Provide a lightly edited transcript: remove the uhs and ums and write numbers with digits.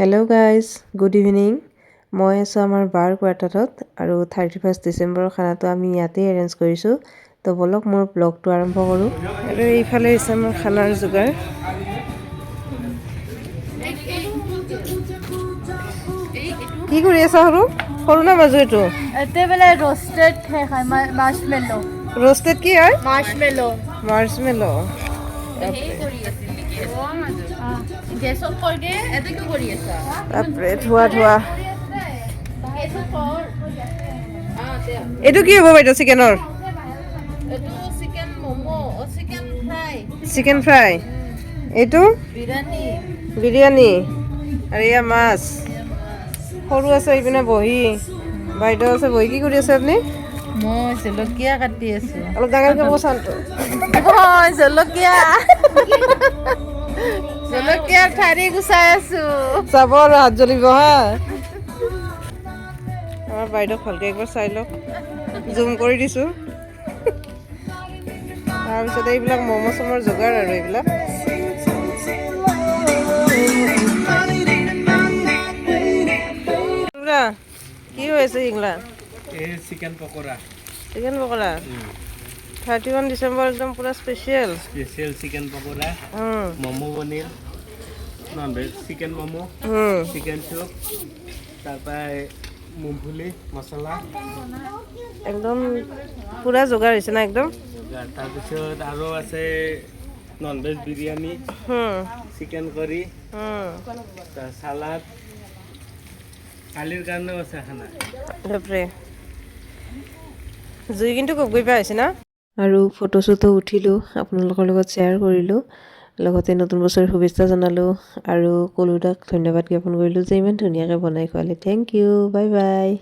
Hello guys, good evening. মই আছোঁ আমাৰ বাৰ কোৱাৰ্টাৰত আৰু 31 ডিচেম্বৰৰ খানাটো আমি ইয়াতেই এৰেঞ্জ কৰিছোঁ। তো ব'লক, মোৰ ব্লগটো আৰম্ভ কৰোঁ। আৰু এইফালে হৈছে আমাৰ খানাৰ যোগাৰ। কি কৰি আছা সৰু? সৰু না মাজু এইটো? এতে বেলে ৰোস্টেড খাই মাৰ্শমেলো। ৰ'ষ্টেড কি হয়? মাৰ্শমেলো। মাৰ্চমেলো। গেছত কৰ দে, এতে কিয় কৰি আছা? বাপৰে, ধোৱা ধোৱা। গেছত কৰ। এইটো কি হ'ব বাইদেউ, চিকেনৰ? এইটো chicken momo, chicken fry. Chicken fry. এইটো? বিৰিয়ানী। বিৰিয়ানী। আৰু এয়া মাছ। সৰু আছে এইপিনে বহি, বাইদেউ আছে বহি। কি কৰি আছে আপুনি? মই জলকীয়া কাটি আছো। অলপ ডাঙৰকৈ ক'ব চাউণ্ডটো। মই জলকীয়াৰ ঠাৰি গুচাই আছো। চাব আৰু, হাত জ্বলিব। হা, আমাৰ বাইদেউক ভালকৈ একবাৰ চাই লওক, জুম কৰি দিছোঁ। তাৰপিছত এইবিলাক ম'ম' চ'মৰ যোগাৰ আৰু এইবিলাক। খুৰা, কি হৈ আছে এইগিলা? এই chicken pakora. Chicken pakora. 31 December, একদম পূৰা special. Special chicken pakora, momo' বনিল, non veg chicken momo, chicken soup, তাৰপৰা মুংফলি মছলা। একদম পূৰা যোগাৰ হৈছে না একদম? তাৰপিছত আৰু আছে non veg biryani, chicken curry, salad. কালিৰ কাৰণেও আছে খানা। বাপৰে, জুই কিন্তু খুব গৈ পাই হৈছে না। আৰু ফটো চটো উঠিলোঁ, আপোনালোকৰ লগত শ্বেয়াৰ কৰিলোঁ, লগতে নতুন বছৰৰ শুভেচ্ছা জনালোঁ আৰু কলুদাক ধন্যবাদ জ্ঞাপন কৰিলোঁ যে ইমান ধুনীয়াকৈ বনাই খোৱালে। Thank you, bye bye.